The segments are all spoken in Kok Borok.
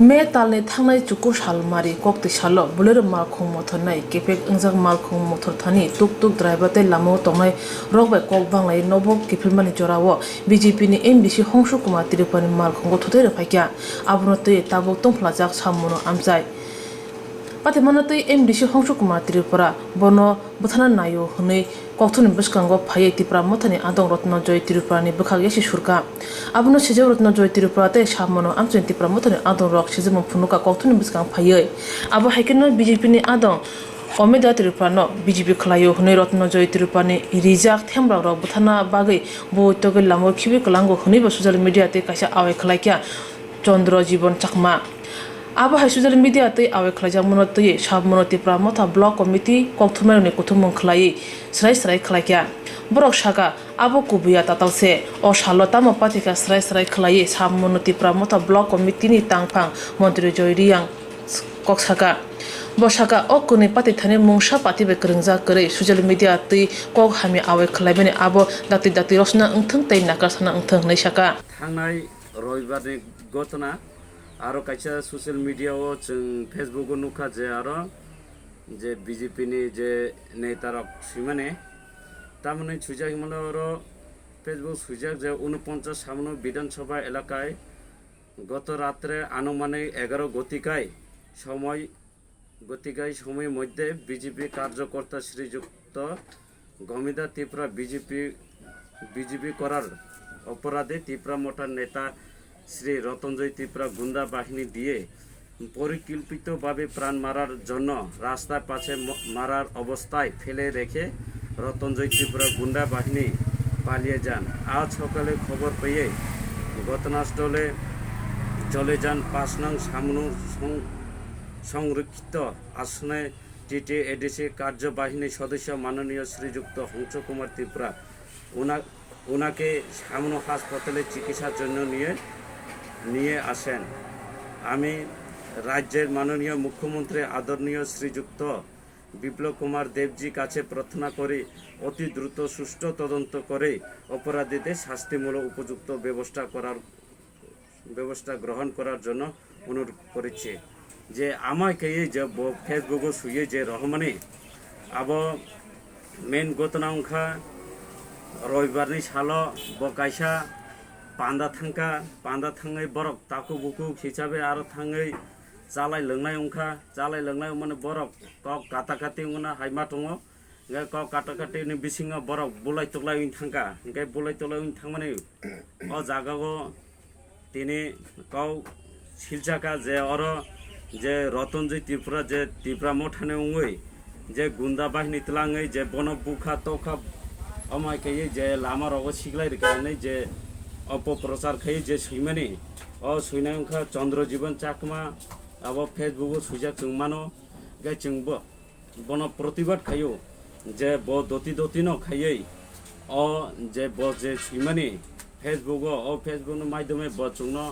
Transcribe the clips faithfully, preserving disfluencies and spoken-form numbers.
May talni thangnai chukur sal mari koktwi salo Bolero malkhung mothornai kepek wngjak malkhung mothor thani tuk tuk driver tei lamao tongnai rok bai kok banglai nobo kiphilmani jorao B J P ni M D C Hongsuk Kumar Tripura ni malkhungo thutai rwphaikha. Abono twi tabuk tongphlajak samungno amchai. Patimano twi M D C Hongsuk Kumar Tripura bono bwthana naio hwnwi kokthumni bwskango phaiwi Tipra Mothani adong Rotno Joy Tripura ni bwkhak yasi surkha. Abono sijak Rotno Joy Tripura tei samungno amchaini Tipra Mothani adong rok sijakmung phunukha kokthumni bwskang phaiwi. Abo hai kheno B J P ni adong Omida Tripura no B J P khlaio hwnwi Rotno Joy Tripura ni rijak themrok rok bwthana bagwi bui togwi lamao khibi kwlango hwnwibo social media tei kaisa awai khlaikha. Chandra Jibon Chakma. Abo hai social media tei awai khlaijakmano twi Sabmano Tipra Motha Block Committee kokthumnairokni kuthumung khlaiwi srai srai khlaikha. Borok sakha, abo kubuya tatal se. O salo tamo pathikha srai srai khlaiwi Sabmano Tipra Motha Block Committee ni tangphang Montri Joy Reang kok sakha. Bo sakha, o kwnwi pathithani mungsa party bai kwrwngjak kwrwi social media twi kok hamya awai khlaimani abo dakti dakti rosna wngthwng tei nakar sana wngthwng hwnwi sakha. Thangnai Roibar ni gotona aro kaisa social media o chwng Facebook o nukha je aro je B J P ni je neta rok swimani tamoni swijak himano oro Facebook swijak je unoponchas Sabno Bidhan Sabha elakai goto ratre anumanik egaro gotikai somoy gotikai somoy moddhe B J P karjokorta Sri Jukto Gomida Tipra B J P, B J P করার অপরাধে তিপ্রা মোটার নেতা শ্রী রতনজয় তিপ্রা গুন্ডা বাহিনী দিয়ে পরিকল্পিতভাবে প্রাণ মারার জন্য রাস্তার পাশে ম-, মারার অবস্থায় ফেলে রেখে রতনজয় ত্রিপুরা গুন্ডা বাহিনী পালিয়ে যান। আজ সকালে খবর পেয়ে ঘটনাস্থলে চলে যান পাঁচ নং সামনু সং-, সংরক্ষিত আসনে টিটিএডিসি কার্যবাহিনী সদস্য মাননীয় শ্রীযুক্ত হংস কুমার ত্রিপুরা। ওনা-, ওনাকে সামনো হাসপাতালে চিকিৎসার জন্য নিয়ে, নিয়ে আসেন। আমি রাজ্যের মাননীয় মুখ্যমন্ত্রী আদরণীয় শ্রীযুক্ত বিপ্লব কুমার দেবজি কাছে প্রার্থনা করি অতি দ্রুত সুষ্ঠু তদন্ত করে অপরাধীদের শাস্তিমূলক উপযুক্ত ব্যবস্থা করার ব্যবস্থা গ্রহণ করার জন্য অনুরোধ করেছি। যে আমায় কে এই যে ব-, Facebook o suye je rohmani abo main gotona wngkha roibar ni salo bo kaisa panda thangkha, panda thangwi borok taku buku hisabe aro thangwi chalai lwngnai wngkha, chalai lwngnai wngmani borok kok kata kati wngmano hai ma tongo. Hingke kok kata kati ni bisingo borok bulai tuklai wng thangkha, hingke bulai tuklai wng thangmani o jaga o tini kok silchakha je oro je Rotonjoi Tripura je Tipra mothani wngwi je gunda bahini twlangwi je bono bukha tokha, omo hai khe je lama rogo siklai rwkha hinwi je opoprochar khai je swimani, o swinai wngkha Chandra Jibon Chakma, abo Facebook o swijak chwng mano, hingke chwng bo. Bono protibad khaio je bo doti doti no khaiwi o je bo je swimani Facebook o, o Facebook ni maidome bo chwngno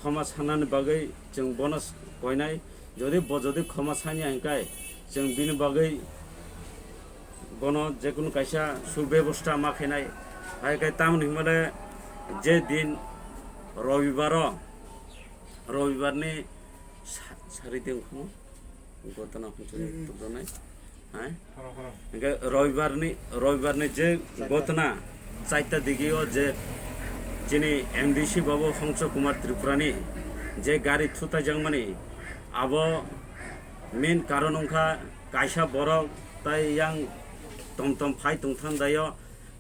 khoma sanani bagwi chwng bono koinai. Jodi bo jodi khoma sanya hingkai chwng bini bagwi bono jekunu kaisa subebostha ma khainai. Hai khe tamoni hwnmale je din robibaro, robibarni sa-, sari tengkhu gotona hwnwi tubunai. Hai? Hingke robibarni, robibarni je gotona chaita digi o je chini M D C babu Hongso Kumar Tripurani je gari thutajakmani abo main karon wngkha kaisa borok tai yang tom tom phai tongthang daio.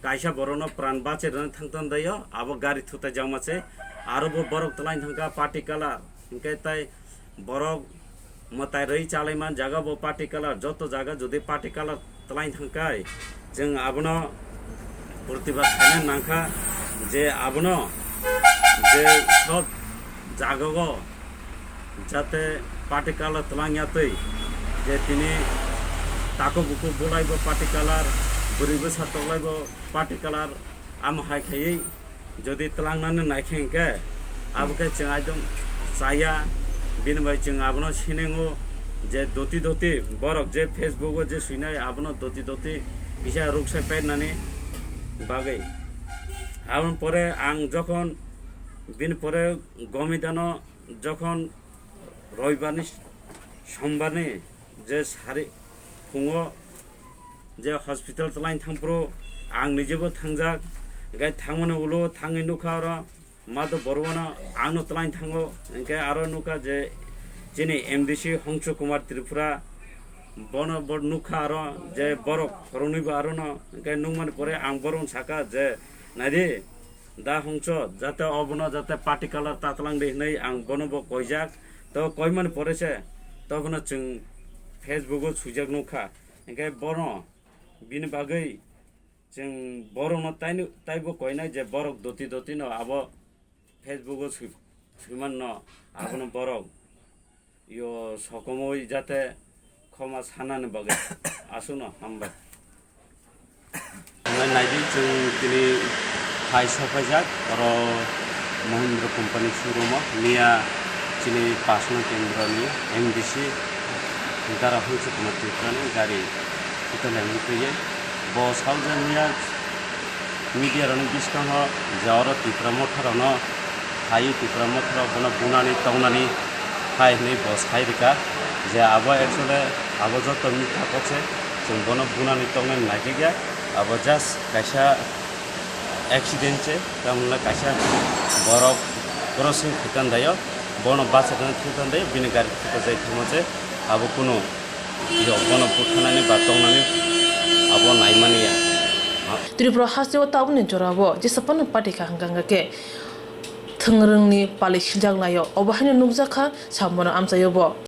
Kaisa borokno pran bachairwna thangtan daio, abo gari thutajakma se. Aro bo borok twlaini thangkha party colour, hingke tai borok mwtai rwi chalaiman jaga bo party colour, joto jaga jodi party colour twlaini thangkai, chwng abono protibad khaina nangkha je abono je sob jaga o jate party colour twlang ya twi je tini taku buku bulai bo party colour, bwrwi bwsa toklai bo party colour, amo hai khaiwi jodi twlangnani naikhe hwnkhe abo khe chwng ekdom chaya, bini bai chwng abono sinengo je doti doti borok je Facebook o je swinai abono doti doti kisa ruksa painani bagwi. Aboni pore ang jokhon bini pore Gomidano Jokhon roibarni, sombarni je sari phungo je hospital twlaini thangphuru ang nijebo thangjak, hwnkhe thangmani ulo thangwi nukha oro Madhu Baruano angno twlaini thango, hwnkhe aro nukha je chini M D C Hongsu Kumar Tripura, bono bo nukha aro je borok khoroknwibo arono, hwnkhe nukmani pore ang borokno sakha je, "Naidi, da Hongso, jate obono jate party colour ta twlang di," hinwi ang bono bo koijak. To koimani pore se, to bono chwng Facebook o swijak nukha. Hwnkhe bono bini bagwi chwng borokno taino, taibo koinai je borok doti doti no abo Facebook o swi-, swimanno abono borok yo sokomoi jate khoma sanani bagwi aswkno hambai. Nai naidi chwng tini hai sopaijak oro Mahindra company showroom o miya chini pasno kendroni M D C Dara Hongsu Kumar Tripurani gari hotel hai wngtwi bo saljak miya media rokni bwskango je oro Tipra Motha rokno hai Tipra Motha rok bono bunani tongnani hai hinwi bo sai rwkha je abo actually abo joto mitha kok se chwng bono bunani tongnani naikhe khe abo just kaisa accident se tamni kaisa borok crossing khaitandai o bono bachajagwi thwitandai o bini gari thwkajagwi thangma se abo kunu Yo, bono buthanani ba tongnani abo naimani ya. Tripura hasteo tabukni jorao jesa phano party kha hwnkha hwnkha khe thwngrwngni pali siljak laio. Obo haino nukjak kha sambono amchaio bo.